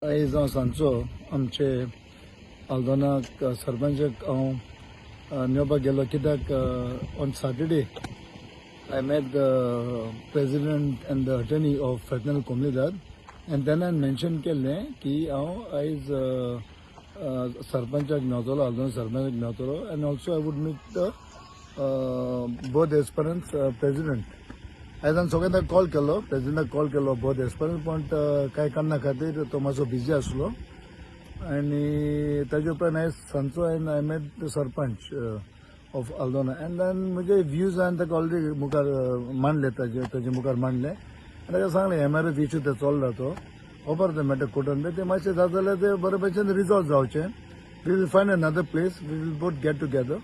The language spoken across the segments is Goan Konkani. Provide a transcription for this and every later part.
आयज हांव सांजचो आमचे आल्दोनाक सरपंचाक हांव मेळपाक गेलो, कित्याक on Saturday I met the president and the attorney of Fraternal Comunidade and तेन्ना हांवें मेन्शन केल्लें की हांव आयज सरपंचाक मेवतलो, Aldona सरपंचाक मेवतलो and also I would meet the Boa Esperança president. आयज हांवें सगळ्यांक कॉल केलो, प्रेजिडेंटाक कॉल केलो बोआ एस्पेरान्स, पण कांय कारणा खातीर तो मातसो बिजी आसलो. आनी ताजे उपरांत आयज सांजचो हांवें I met the sarpanch of Aldona and then म्हजे व्यूज हांवें ताका ऑलरेडी मुखार मांडले, ताजे मुखार मांडले आनी ताका सांगलें, एमआरएफ इशू ते चल्ला तो खबर ते मॅटर कोर्टान ते मातशें जाता जाल्यार ते बरे भशेन रिजॉल्व जावचें. We will find another place, we will both get together,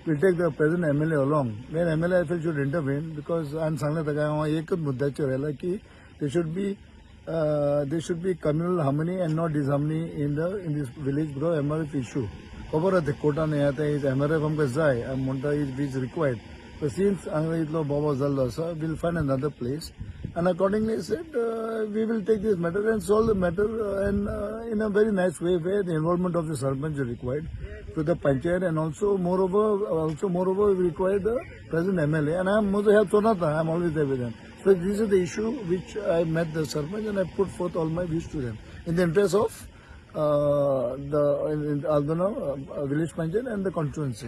we'll take the present MLA along when MLA I feel should intervene, because हांवें सांगलें ताका, हांव एकच मुद्द्याचेर आयला की there should be communal harmony and not disharmony in this village, bro. MRF issue खबर आहा, ते कोर्टान हें आतां एमआरएफ आमकां जाय म्हणटा, is required. Since हांगा इतलो बोबो जाल्लो आसा, we'll find another place and accordingly said we will take this matter and solve the matter and in a very nice way where the involvement of the sarpanch is required to the panchayat and also moreover we require the present MLA and I am also help Sonata. I am always there with them. So this is the issue which I met the sarpanch and I put forth all my views to them in the interest of the in Aldona village panchayat and the constituency.